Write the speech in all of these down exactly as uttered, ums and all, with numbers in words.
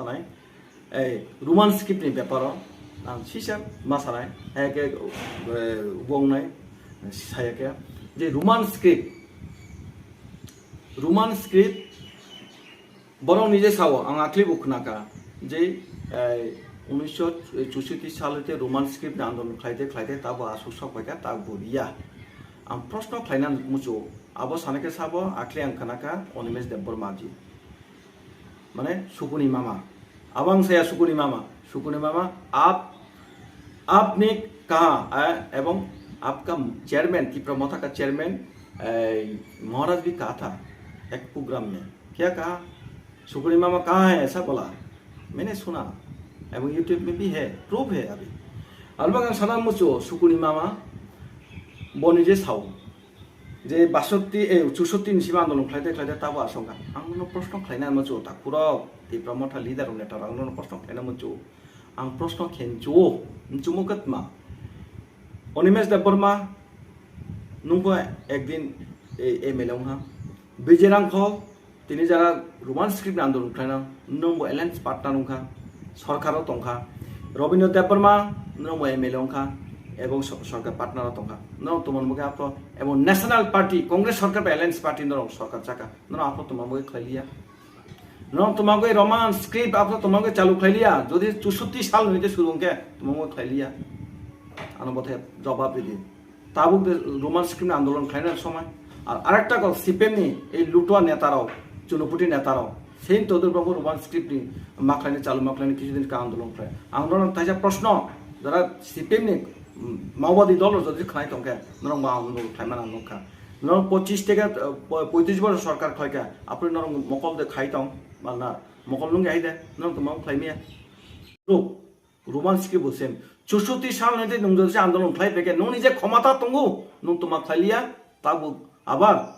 sanai, ei, Roman script ni beparo ang sisa ma sanai, hai khe, eh, wng nai, saya khe, je Roman script, Roman script, borok nije sao, ang akhli bo khna kha, je, eh, unisho chusoti sal hoite Roman script ni andolon khlaite, khlaite, tabo aswk sok pai kha, tabo riya. Ang proshno khlaina muchungo, abo sanai khe sabo, akhli ang khna kha, Animesh Debbarma ji. Mane, Sukuni mama. Abo ang saya Sukuni mama. Sukuni mama, aap, aapne kaha, eh, ebong aapka chairman, Tipra Motha ka chairman, eh, Maharaj bhi kaha tha, ek program mein. Kya kaha? Sukuni mama kaha hai, aisa bola. Maine suna. Ebong YouTube mein bhi hai, proof hai abhi. Albag ang sana muchungo, Sukuni mama, bo nije sao. Je basotti, eh, chusotti ni sima andolon khlaite khlaite tabo aswk kha. Ang bono proshno khlaina muchungo, takhurok, Tipra Motha leader rok, neta rok, ang bono proshno khlaina muchungo. Ang proshno khe muchungo, muchungo kwtma. Animesh Debbarma, nwng bo ekdin, eh, M L A wng kha. Bijay Rangkhol, tini jara Roman script ni andolon khlaina, nwng bo alliance partner wng kha, sorkar o tong kha. Rabindra Debbarma, nwng bo M L A wng kha, ebong so-, sorkar partner o tong kha. Nwng tongmani bagwi aphro, ebong National Party, Congress sorkar bai alliance party nwng sorkar chakha. Nwng aphro tongmani bagwi khlai liya. Nwng tongmani bagwi Roman script aphro tongmani bagwi chalu khlai liya. Jodi chusotti sal ni hoite suru wng khe tongmani bagwi khlai liya. Ano bothe jawab ridi. Tabuk de Roman script ni andolon khlaina somai. Ar arekta kok C P M ni ei lutua neta rok, chunuputi neta rok, Sen Todurbabu Roman script ni ma khlaina chalu ma khlaina kisu din ka andolon khlai. Ang norok taisa proshno, jara C P M ni, mm, Maobaadi dol rok jodi khlai tong khe, norok ma andolon khlai mana nukha. Norok pochis theke, eh, po-, poitris bosor sorkar khlai kha, apre norok mokol de khai tong, mana mokol nung hai de, norok tongma khlai miya. Ruk. Roman script bo same. Chusoti sal ni nwng jodi andolon khlai phaikhe, nwng ni je khomata tongo, nwng tongma khlai liya, tabuk abar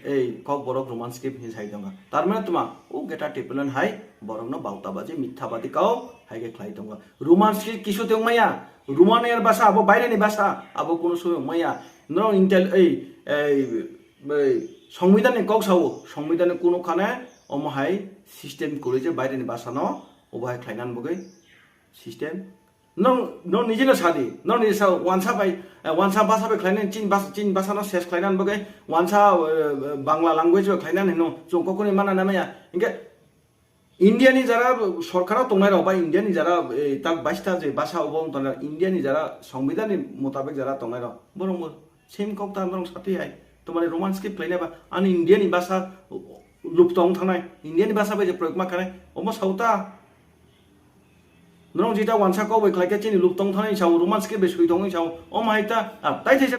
ei kok borok Roman script hin sai tongo. Tar mane tma, o geta Tipraland hai borok no bauta baji, mitha badi kau hai khe khlai tongo. Roman script kisu tong maya, Roman er basa abo baire ni basa, abo kono soyo maya. Nwng intel ei, ei, ei, Songbidan ni kok sao, Songbidan ni kono khane omo hai system kwrwi je baire ni basa no obo hai khlai nan bagwi system. Nong, nong nije no sadi, nong nije sa wansa bai, eh, wansa basa bai khlainani, chin bas-, chin basa no ses khlainani bagwi, wansa, eh, Bangla language bai khlainani no, chwng kokoni mana na maya. Hinkhe India ni jara sorkar o tongnai rok ba India ni jara, eh, tak baista je basa obo wng tongnai, India ni jara Songbidan ni mutabek jara tongnai rok, borok bo same kok ta norok satwi hai. Tomani Roman script khlainai ba, ani India ni basa luptong thangnai, India ni basa bai je proyog ma khanai, omo sauta. Norok jita wansa kok bai khlai khe chini luptong thani sao, Roman script bai swi tongwi sao, omo hai ta, ah, tai thaisa